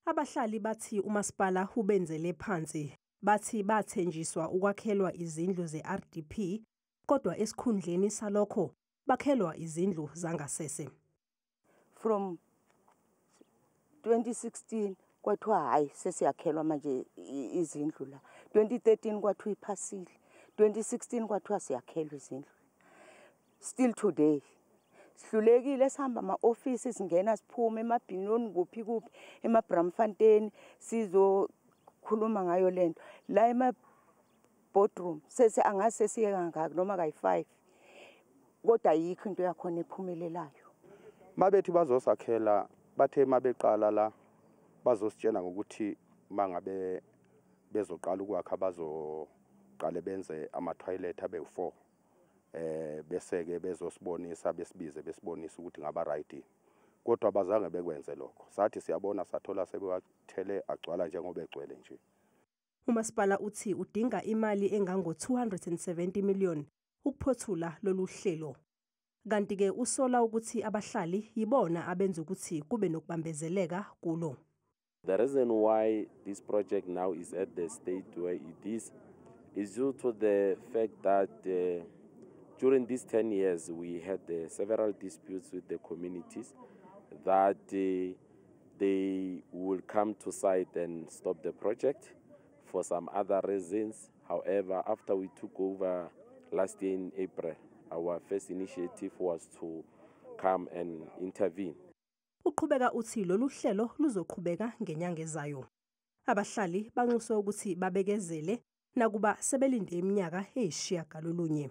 Abahlali bathi umasipala ubenzele phansi, bathi bathenjiswa ukwakhelwa izindlu ze-RDP, kodwa esikhundleni salokho bakhelwa izindlu zangasese. From 2016 kwathiwa hayi, sesiyakhelwa manje izindlu la. 2013 kwathiwa iphasile. 2016 kwathiwa siyakhelwa izindlu. Still today sihlulekile. Sihamba ama-ofisi, singena, siphume emaBenoni, kuphi kuphi, emaBramfontein, sizokhuluma ngayo lento la ema-boardroom. Sese angazi sesiye kangaki noma kayi-5, kodwa ayikho into yakhona ephumelelayo. Mabethi bazosakhela, bathe mabeqala la bazositshela ngokuthi mangabe bezoqala ukwakha bazoqale benze ama-toilet abe u4, bese ke bezosibonisa, besibize, besibonisa ukuthi ngaba right, kodwa abazange bekwenze lokho. Sathi siyabona, sathola sebewathele agcwala njengoba egcwele nje. Umasipala uthi udinga imali engango-270 million ukuphothula lolu hlelo. Kanti-ke usola ukuthi abahlali yibona abenza ukuthi kube nokubambezeleka kulo. The reason why this project now is at the state where it is due to the fact that during these 10 years we had several disputes with the communities that they will come to site and stop the project for some other reasons. However, after we took over last year in April, our first initiative was to come and intervene. Uqhubeka uthi lolu hlelo luzoqhubeka ngenyanga ezayo. Abahlali banxuswe ukuthi babekezele nakuba sebelinde iminyaka eyishiyagalolunye.